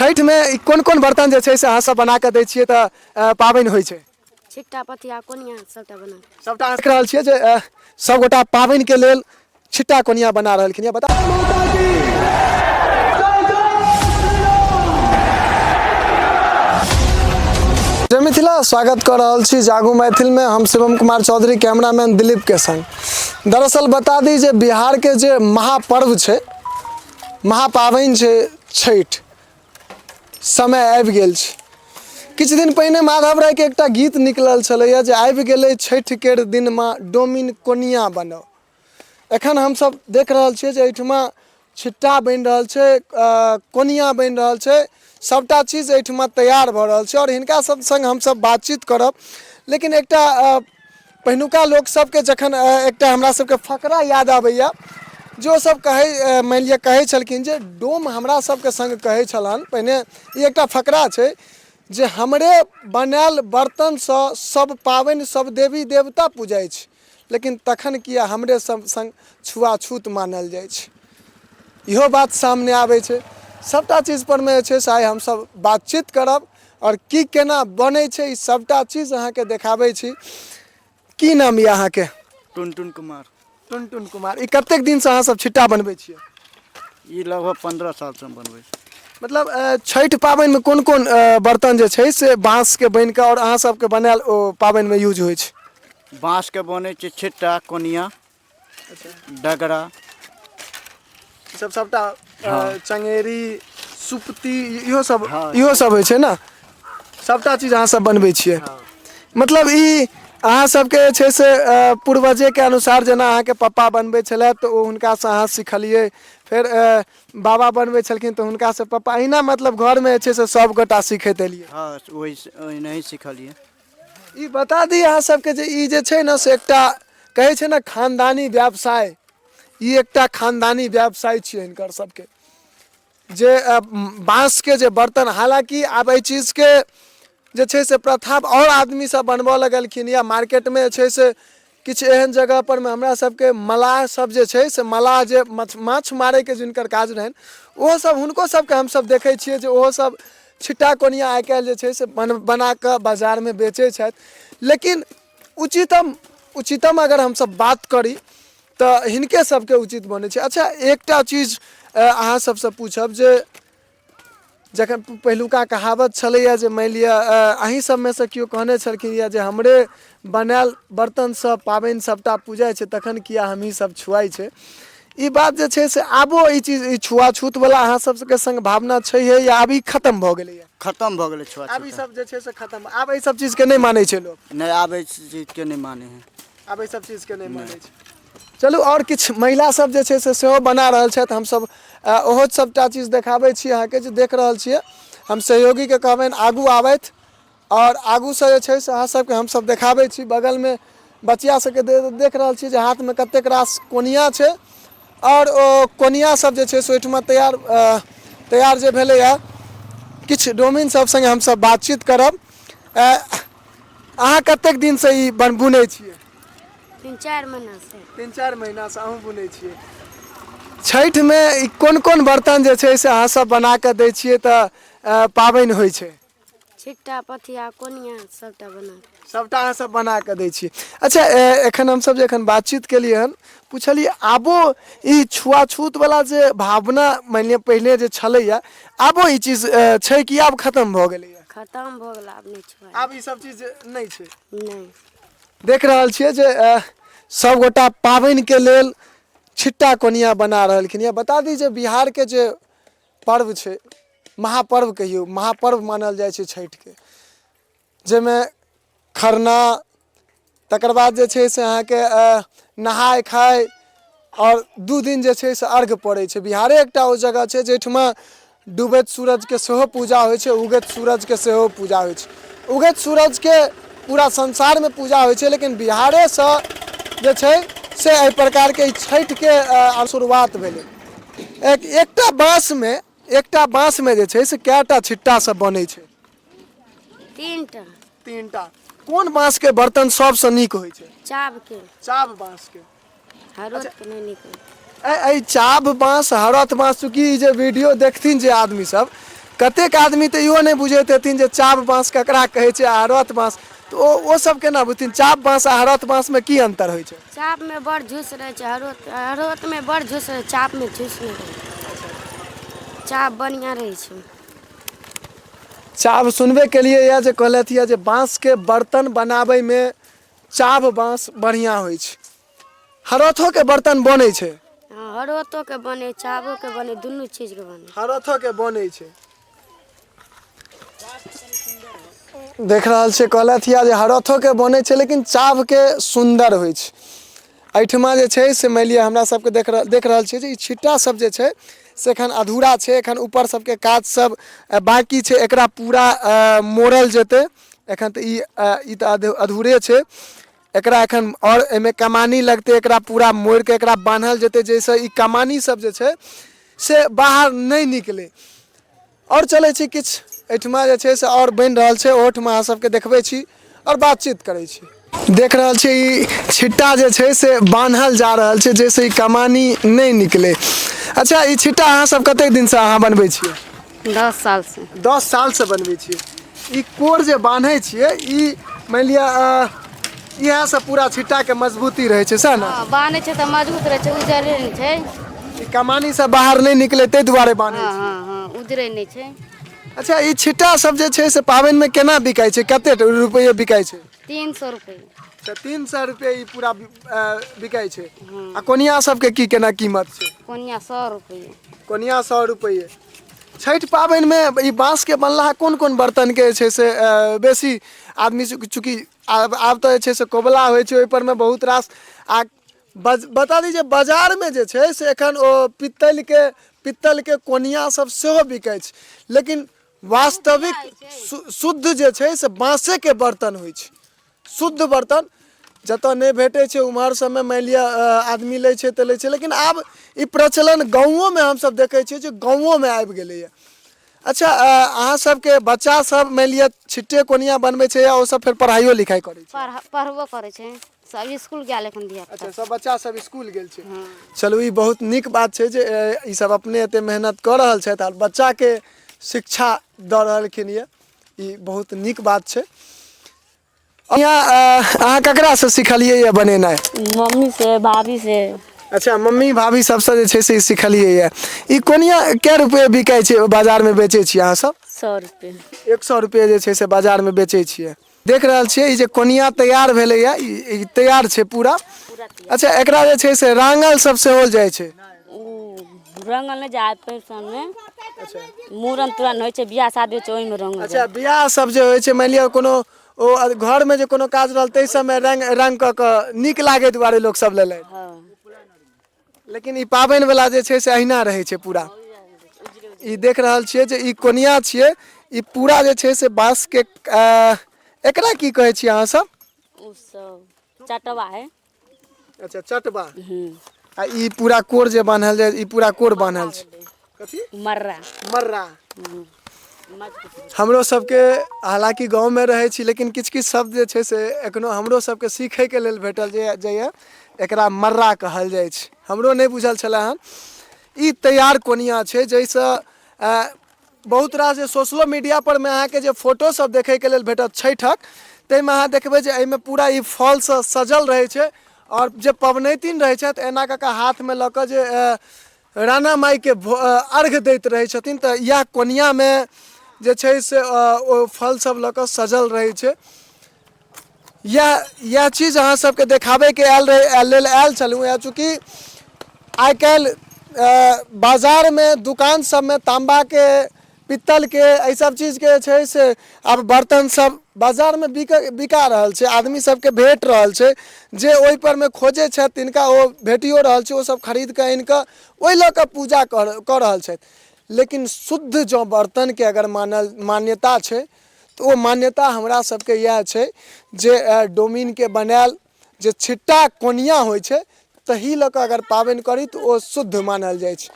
छठिमे ई कोन कोन बर्तन जे छै से अहाँ सब बना कऽ दै छियै तऽ पाबनि होइ छै? छिट्टा, पथिया, कोनिया सबटा बना। सबटा देख रहल छियै जे सबगोटा पाबनिके लेल छिट्टा कोनिया बना रहलखिन यऽ। बता जय मिथिला, स्वागत कऽ रहल छी जागू मैथिलमे। हम शिवम कुमार चौधरी कैमरामैन दिलीप के संग। दरअसल बता दी जे बिहारके जे महापर्व छै, महापाबनि छै छठि, समय आबि गेल छै। किछु दिन पहिने माधव रायके एकटा गीत निकलल छलैए जे आबि गेलै छठि केर दिनमा डोमिन कोनिया बनाउ। एखन हमसब देख रहल छियै जे एहिठमा छिट्टा बनि रहल छै, कोनिया बनि रहल छै, सबटा चीज एहिठमा तैयार भऽ रहल छै आओर हिनका सब सङ्ग हमसब बातचीत करब। लेकिन एकटा पहिलुका लोक सबके जखन एकटा हमरा सबके फकरा याद आबैए जे ओ सब कहै, मानि लिअ कहै छलखिन जे डोम हमरा सबके सङ्ग कहै छलनि पहिने। ई एकटा फकरा छै जे हमरे बनायल बर्तनसँ सब पाबनि सब देवी देवता पूजै छै, लेकिन तखन किया हमरे सब सङ्ग छुआछूत मानल जाइ छै? इहो बात सामने आबै छै। सभटा चीजपरमे जे छै से आइ हमसभ बातचीत करब आओर की केना बनै छै ई सभटा चीज अहाँके देखाबै छी। की नाम यऽ अहाँके? टुनटुन कुमार। टुनटुन कुमार, ई कतेक दिनसँ अहाँ सब छिट्टा बनबै छियै? ई लगभग 15 सालसँ हम बनबै छी। मतलब छठि पाबनिमे कोन कोन बर्तन जे छै से बाँसके बनि कऽ आओर अहाँ सबके बनायल ओ पाबनिमे यूज होइ छै? बाँसके बनै छै छिट्टा, कोनिया, डगरा, ई सब सबटा। चंगेरी, सुपती, इहो सब। इहो सब होइ छै ने? सबटा चीज अहाँ सब बनबै छियै। मतलब ई अहाँ सबके जे छै से पूर्वजेके अनुसार, जेना अहाँके पप्पा बनबै छलथि तऽ ओ हुनकासँ अहाँ सिखलियै, फेर बाबा बनबै छलखिन तऽ हुनकासँ पप्पा, अहिना मतलब घरमे जे छै से सब गोटा सिखैत एलियै? हँ, ओहि ओहिनाही सिखलियै। ई बता दी अहाँ सबके जे ई जे छै ने से एकटा कहै छै ने खानदानी व्यवसाय, ई एकटा खानदानी व्यवसाय छियै हिनकर सबके जे बाँसके जे बर्तन। हालाँकि आब एहि चीजके जे छै से प्रथा आओर आदमी सब बनबऽ लगलखिन या मार्केटमे जे छै से किछु एहन जगह परमे हमरा सबके मलाह सब जे छै से मलाह जे माछ मारैके जिनकर काज रहनि, ओहो सब हुनको सबके हमसब देखै छियै जे ओहो सब छिट्टा कोनिया आइ काल्हि जे छै से बनाकऽ बाजारमे बेचै छथि। लेकिन उचितम उचितम अगर हमसब बात करी तऽ हिनके सबके उचित बनै छै। अच्छा, एकटा चीज अहाँ सबसँ पूछब जे जखन पहिलुका कहावत छलैए जे मानि लिअ अहीं सबमे सँ केओ कहने छलखिन यऽ जे हमरे बनायल बर्तनसँ पाबनि सबटा पूजै छै, तखन किया हमही सब छुआइ छै? ई बात जे छै से आबो ई चीज, ई छुआछूतवला अहाँ सबके सङ्ग भावना छैहे या आब ई खतम भऽ गेलैए? खतम भऽ गेलै छुआछूत। आब ई सब जे छै से खतम, आब एहि सब चीजके नहि मानै छै लोक? नहि, आब एहि चीजके नहि मानै हइ। आब एहि सब चीजके नहि मानै छै। चलू, आओर किछु महिला सब जे छै से सेहो बना रहल छथि, हमसब ओहो सबटा चीज देखाबै छी अहाँके जे देख रहल छियै। हम सहयोगीके कहबनि आगू आबथि आओर आगूसँ जे छै से अहाँ सबके हमसब देखाबै छी। बगलमे बचिया सबके देख रहल छी जे हाथमे कतेक रास कोनिया छै आओर ओ कोनिया सब जे छै से ओहिठमा तैयार तैयार जे भेलैए। किछु डोमिन सब सङ्गे हमसब बातचीत करब। अहाँ कतेक दिनसँ ई बुनै छियै? 3-4 महीनासँ। 3-4 महीनासँ अहूँ बुनै छियै। छठिमे ई कोन कोन बर्तन जे छै से अहाँ सब बना कऽ दै छियै तऽ पाबनि होइ छै? छिट्टा, पथिया, कोनिया सबटा बना। सबटा अहाँ सब बना कऽ दै छियै। अच्छा, एखन हमसब जे एखन बातचीत केलियै हन, पुछलियै आबो ई छुआछूतवला जे भावना मानि लिअ पहिले जे छलैया, आबो ई चीज छै कि आब खतम भऽ गेलैया? खतम भऽ गेल, आब नहि छुआ। आब ई सब चीज नहि छै? नहि। देख रहल छियै जे सबगोटा पाबनिके लेल छिट्टा कोनिया बना रहलखिन यऽ। बता दी जे बिहारके जे पर्व छै, महापर्व कहियौ, महापर्व मानल जाइ छै छठिके, जाहिमे खरना, तकर बाद जे छै से अहाँके नहाय खाय आओर 2 दिन जे छै से अर्घ पड़ै छै। बिहारे एकटा ओ जगह छै जाहिठमा डूबैत सूरजके सेहो पूजा होइ छै, उगैत सूरजके सेहो पूजा होइ छै। उगैत सूरजके पूरा संसारमे पूजा होइ छै, लेकिन बिहारेसँ जे छै से एहि प्रकारके ई छठिके शुरुआत भेलै। एकटा बाँसमे, एकटा बाँसमे जे छै से कएटा छिट्टा सब बनै छै? 3टा। 3टा। कोन बाँसके बर्तन सबसँ नीक होइ छै? चाभके। चाभ बाँसके। हरद के नहि नीक होइ। एहि चाभ बाँस, हरद बाँस, चूँकि ई जे वीडियो देखथिन जे आदमी सब, कतेक आदमी तऽ इहो नहि बुझैत हेथिन जे चाभ बाँस ककरा कहै छै आ हरत बाँस, तऽ ओ ओ सब केना बुझथिन? चाभ बाँस आ हरत बाँसमे की अन्तर होइ छै? चापमे बड़ झूस रहै छै, हरोत हरोतमे बड़ झूस रहै छै, चापमे झूस नहि रहै छै। चाप बढ़िआँ रहै छै। चाभ सुनबे केलियै यऽ जे कहलथि यऽ जे बाँसके बर्तन बनाबैमे चाभ बाँस बढ़िआँ होइ छै। हरथोके बर्तन बनै छै? हँ, हरोतोके बनै, चाभोके बनै, दुनू चीजके बनै। हरथोके बनै छै। देख रहल छियै, कहलथि यऽ जे हरथोके बनै छै लेकिन चाभके सुन्दर होइ छै। एहिठमा जे छै से मानि लिअ हमरा सबके देख रहल देख रहल छियै जे ई छिट्टा सब जे छै से एखन अधूरा छै, एखन ऊपर सबके काज सब बाँकी छै, एकरा पूरा मोड़ल जेतै। एखन तऽ ई ई तऽ अधूरे छै। एकरा एखन आओर एहिमे कमानी लगतै, एकरा पूरा मोड़िके एकरा बान्हल जेतै जाहिसँ ई कमानी सब जे छै से बाहर नहि निकलै। आओर चलै छी, किछु एहिठमा जे छै से आओर बनि रहल छै, ओहोठमा अहाँ सबके देखबै छी आओर बातचीत करै छी। देख रहल छी ई छिट्टा जे छै से बान्हल जा रहल छै जाहिसँ ई कमानी नहि निकलै। अच्छा, ई छिट्टा अहाँ सब कतेक दिनसँ अहाँ बनबै छियै? 10 सालसँ। 10 सालसँ बनबै छियै। ई कोर जे बान्है छियै, ई मानि लिअ इएहसँ पूरा छिट्टाके मजबूती रहै छै, सएह ने? हँ, बान्है छै तऽ मजबूत रहै छै, उजरै नहि छै। ई कमानीसँ बाहर नहि निकलै ताहि दुआरे बान्है हँ छै। हँ हँ, उजरै नहि छै। अच्छा, ई छिट्टा सब जे छै से पाबनिमे केना बिकाइ छै? कते रुपैए बिकाइ छै? 300 रुपैए। तऽ 300 रुपैए ई पूरा बिकाइ छै। आ कोनिया सबके की केना कीमत छै? कोनिया 100 रुपैए। कोनिया 100 रुपैए। छठि पाबनिमे ई बाँसके बनलाहा कोन कोन बर्तनके जे छै से बेसी आदमी चूँकि आब तऽ जे छै से कोबला होइ छै, ओहिपर मे बहुत रास आ बता दी जे बाजारमे जे छै से एखन ओ पित्तलके कोनिया सब सेहो बिकाइ छै, लेकिन वास्तविक शुद्ध जे छै से बाँसेके बर्तन होइ छै। शुद्ध बर्तन जतऽ नहि भेटै छै उम्हर सबमे मानि लिअ आदमी लै छै तऽ लै छै, लेकिन आब ई प्रचलन गाँवोमे हमसब देखै छियै जे गाँवोमे आबि गेलैए। अच्छा, अहाँ सबके बच्चा सब मानि लिअ छिट्टे कोनिया बनबै छै या ओ सब फेर पढ़ाइयो लिखाइ करै छै? पढ़बो करै छै, सब इसकुल गेल एखन धिया। अच्छा, सब बच्चा सब इसकुल गेल छै। चलू, ई बहुत नीक बात छै जे ई सब अपने एते मेहनत कऽ रहल छथि आर बच्चाके शिक्षा दऽ रहलखिन यऽ, ई बहुत नीक बात छै। यहाँ अहाँ ककरासँ सिखलियै यऽ बनेनाइ? मम्मी से, भाभी से। अच्छा, मम्मी भाभी सबसँ जे छै से ई सिखलियै यऽ। ई कोनिया कै रुपये बिकाइ छै, बाजारमे बेचै छियै अहाँ सब? 100 रुपये। 100 रुपये जे छै से बाजारमे बेचै छियै। देख रहल छियै ई जे कोनिया तैयार भेलैया, ई तैयार छै पूरा। अच्छा, एकरा जे छै से रांगल सब सेहो जाइ छै? रंगल नहि जाइ फैशनमे, मूड़न तूड़न होइ छै, बियाह शादी होइ छै, ओहिमे रंगल। अच्छा, बियाह सब जे होइ छै, मानि लिअ कोनो ओ घरमे जे कोनो काज रहल ताहि सबमे रंग रंग कऽ कऽ नीक लागै दुआरे लोक सब लेलथि। हँ। लेकिन ई पाबनि वाला जे छै से अहिना रहै छै पूरा। ई देख रहल छियै जे ई कोनिया छियै, ई पूरा जे छै से बाँसके, एकरा की कहै छियै अहाँ सब? ओ सब चटवा है। अच्छा, चटवा। आ ई पूरा कोर जे बान्हल जाय, ई पूरा कोर बान्हल छै कथी? मर्रा। मर्रा। हमरो सबके हालाँकि गाँवमे रहै छी, लेकिन किछु किछु शब्द जे छै से एखनो हमरो सबके सीखैके लेल भेटल जे जाइए। एकरा मर्रा कहल जाइ छै, हमरो नहि बुझल छलै हन। ई तैयार कोनिया छै जाहिसँ बहुत रास जे सोशलो मीडिया पर मे अहाँके जे फोटो सब देखैके लेल भेटत छठिक, ताहिमे अहाँ देखबै जे एहिमे पूरा ई फलसँ सजल रहै छै आओर जे पबनैतिन रहै छथि एना कऽ कऽ हाथमे लऽ कऽ जे राणा माइके अर्घ दैत रहै छथिन, तऽ इएह कोनियामे जे छै से ओ फल सब लऽ कऽ सजल रहै छै। इएह इएह चीज अहाँ सबके देखाबैके आयल रहै लेल आयल छलहुँ हेँ। चूँकि आइ काल्हि बाजारमे दोकान सबमे ताम्बाके, पित्तलके, एहि सब चीजके जे छै से आब बर्तन सब बाजारमे बिका रहल छै, आदमी सबके भेट रहल छै। जे ओहिपर मे खोजै छथि तिनका ओ भेटियो रहल छै, ओ सब खरीद कऽ आनि कऽ ओहि लऽ कऽ पूजा कऽ रहल छथि। लेकिन शुद्ध जँ बर्तनके अगर मानल मान्यता छै तऽ ओ मान्यता हमरा सबके इएह छै जे डोमिनके बनायल जे छिट्टा कोनिया होइ छै तही लऽ कऽ अगर पाबनि करी तऽ ओ शुद्ध मानल जाइ छै।